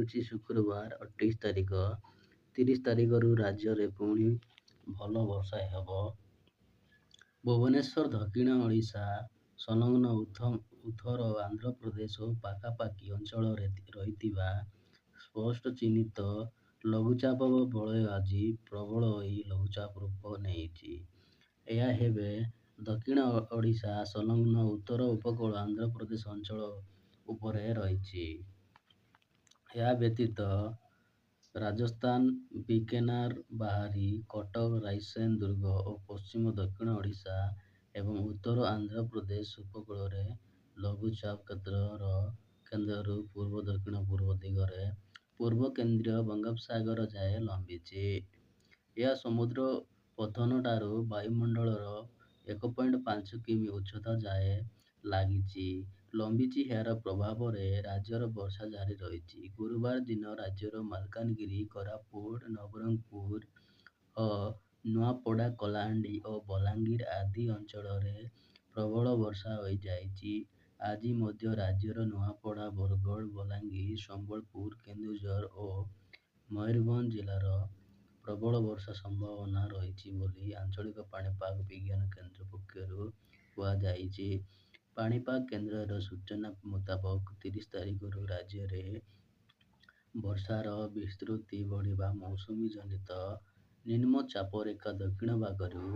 ହେଉଛି ଶୁକ୍ରବାର 28 ତାରିଖ। 30 ତାରିଖରୁ ରାଜ୍ୟରେ ପୁଣି ଭଲ ବର୍ଷା ହେବ। ଭୁବନେଶ୍ୱର, ଦକ୍ଷିଣ ଓଡ଼ିଶା ସଂଲଗ୍ନ ଉତ୍ତର ଆନ୍ଧ୍ରପ୍ରଦେଶ ଓ ପାଖାପାଖି ଅଞ୍ଚଳରେ ରହିଥିବା ସ୍ପଷ୍ଟ ଚିହ୍ନିତ ଲଘୁଚାପ ବଳୟ ଆଜି ପ୍ରବଳ ହୋଇ ଲଘୁଚାପ ରୂପ ନେଇଛି। ଏହା ଏବେ ଦକ୍ଷିଣ ଓଡ଼ିଶା ସଂଲଗ୍ନ ଉତ୍ତର ଉପକୂଳ ଆନ୍ଧ୍ରପ୍ରଦେଶ ଅଞ୍ଚଳ ଉପରେ ରହିଛି। ଏହା ବ୍ୟତୀତ ରାଜସ୍ଥାନ ବିକେନାର ବାହାରି କଟକ, ରାଇସେନ ଦୁର୍ଗ ଓ ପଶ୍ଚିମ ଦକ୍ଷିଣ ଓଡ଼ିଶା ଏବଂ ଉତ୍ତର ଆନ୍ଧ୍ରପ୍ରଦେଶ ଉପକୂଳରେ ଲଘୁଚାପ କ୍ଷେତ୍ରର କେନ୍ଦ୍ରରୁ ପୂର୍ବ ଦକ୍ଷିଣ ପୂର୍ବ ଦିଗରେ ପୂର୍ବ କେନ୍ଦ୍ରୀୟ ବଙ୍ଗୋପସାଗର ଯାଏ ଲମ୍ବିଛି। ଏହା ସମୁଦ୍ର ପତ୍ତନଠାରୁ ବାୟୁମଣ୍ଡଳର 1.5 କିମି ଉଚ୍ଚତା ଯାଏ ଲାଗିଛି ଲମ୍ବିଛି। ଏହାର ପ୍ରଭାବରେ ରାଜ୍ୟରେ ବର୍ଷା ଜାରି ରହିଛି। ଗୁରୁବାର ଦିନ ରାଜ୍ୟର ମାଲକାନଗିରି, କୋରାପୁଟ, ନବରଙ୍ଗପୁର ଓ ନୂଆପଡ଼ା, କଳାହାଣ୍ଡି ଓ ବଲାଙ୍ଗୀର ଆଦି ଅଞ୍ଚଳରେ ପ୍ରବଳ ବର୍ଷା ହୋଇଯାଇଛି। ଆଜି ମଧ୍ୟ ରାଜ୍ୟର ନୂଆପଡ଼ା, ବରଗଡ଼, ବଲାଙ୍ଗୀର, ସମ୍ବଲପୁର, କେନ୍ଦୁଝର ଓ ମୟୂରଭଞ୍ଜ ଜିଲ୍ଲାର ପ୍ରବଳ ବର୍ଷା ସମ୍ଭାବନା ରହିଛି ବୋଲି ଆଞ୍ଚଳିକ ପାଣିପାଗ ବିଜ୍ଞାନ କେନ୍ଦ୍ର ପକ୍ଷରୁ କୁହାଯାଇଛି। ପାଣିପାଗ କେନ୍ଦ୍ରର ସୂଚନା ମୁତାବକ 30 ତାରିଖରୁ ରାଜ୍ୟରେ ବର୍ଷାର ବିସ୍ତୃତି ବଢ଼ିବା ମୌସୁମୀ ଜନିତ ନିମ୍ନଚାପରେଖା ଦକ୍ଷିଣ ଭାଗରୁ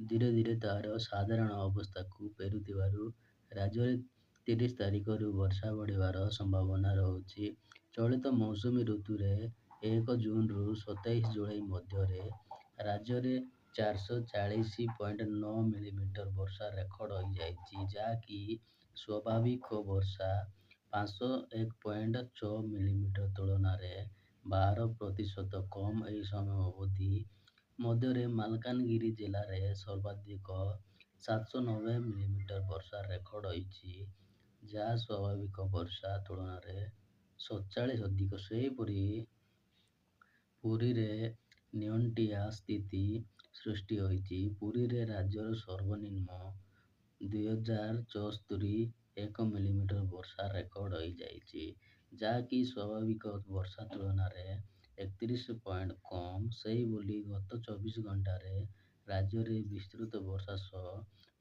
ଧୀରେ ଧୀରେ ତାହାର ସାଧାରଣ ଅବସ୍ଥାକୁ ଫେରୁଥିବାରୁ ରାଜ୍ୟରେ 30 ତାରିଖରୁ ବର୍ଷା ବଢ଼ିବାର ସମ୍ଭାବନା ରହୁଛି। ଚଳିତ ମୌସୁମୀ ଋତୁରେ 1 ଜୁନରୁ 27 ଜୁଲାଇ ମଧ୍ୟରେ ରାଜ୍ୟରେ 440.9 ମିଲିମିଟର ବର୍ଷା ରେକର୍ଡ ହୋଇଯାଇଛି, ଯାହାକି ସ୍ୱାଭାବିକ ବର୍ଷା 501.6 ମିଲିମିଟର ତୁଳନାରେ 12% କମ୍। ଏହି ସମୟ ଅବଧି ମଧ୍ୟରେ ମାଲକାନଗିରି ଜିଲ୍ଲାରେ ସର୍ବାଧିକ 790 ମିଲିମିଟର ବର୍ଷା ରେକର୍ଡ ହୋଇଛି, ଯାହା ସ୍ୱାଭାବିକ ବର୍ଷା ତୁଳନାରେ 47 ଅଧିକ। ସେହିପରି ପୁରୀରେ ନିଅଣ୍ଟିଆ ସ୍ଥିତି ସୃଷ୍ଟି ହୋଇଛି। ପୁରୀରେ ରାଜ୍ୟର ସର୍ବନିମ୍ନ 2074.1 ମିଲିମିଟର ବର୍ଷା ରେକର୍ଡ ହୋଇଯାଇଛି, ଯାହାକି ସ୍ୱାଭାବିକ ବର୍ଷା ତୁଳନାରେ 31 ପଏଣ୍ଟ କମ୍। ସେହିଭଳି ଗତ 24 ଘଣ୍ଟାରେ ରାଜ୍ୟରେ ବିସ୍ତୃତ ବର୍ଷା ସହ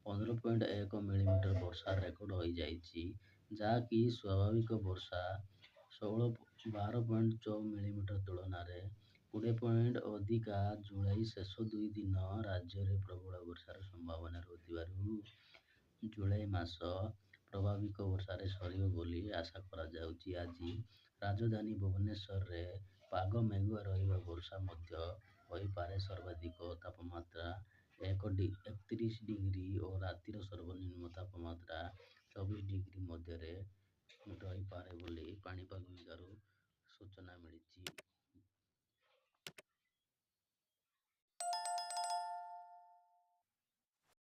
15.1 ମିଲିମିଟର ବର୍ଷା ରେକର୍ଡ ହୋଇଯାଇଛି, ଯାହାକି ସ୍ୱାଭାବିକ ବର୍ଷା 12.6 ମିଲିମିଟର ତୁଳନାରେ 20 ପଏଣ୍ଟ ଅଧିକା। ଜୁଲାଇ ଶେଷ 2 ଦିନ ରାଜ୍ୟରେ ପ୍ରବଳ ବର୍ଷାର ସମ୍ଭାବନା ରହୁଥିବାରୁ ଜୁଲାଇ ମାସ ସ୍ୱାଭାବିକ ବର୍ଷାରେ ସରିବ ବୋଲି ଆଶା କରାଯାଉଛି। ଆଜି ରାଜଧାନୀ ଭୁବନେଶ୍ୱରରେ ପାଗ ମେଘୁଆ ରହିବ, ବର୍ଷା ମଧ୍ୟ ହୋଇପାରେ। ସର୍ବାଧିକ ତାପମାତ୍ରା 31 ଡିଗ୍ରୀ ଓ ରାତିର ସର୍ବନିମ୍ନ ତାପମାତ୍ରା 24 ଡିଗ୍ରୀ ମଧ୍ୟରେ ରହିପାରେ ବୋଲି ପାଣିପାଗ ବିଭାଗରୁ ସୂଚନା ମିଳିଛି।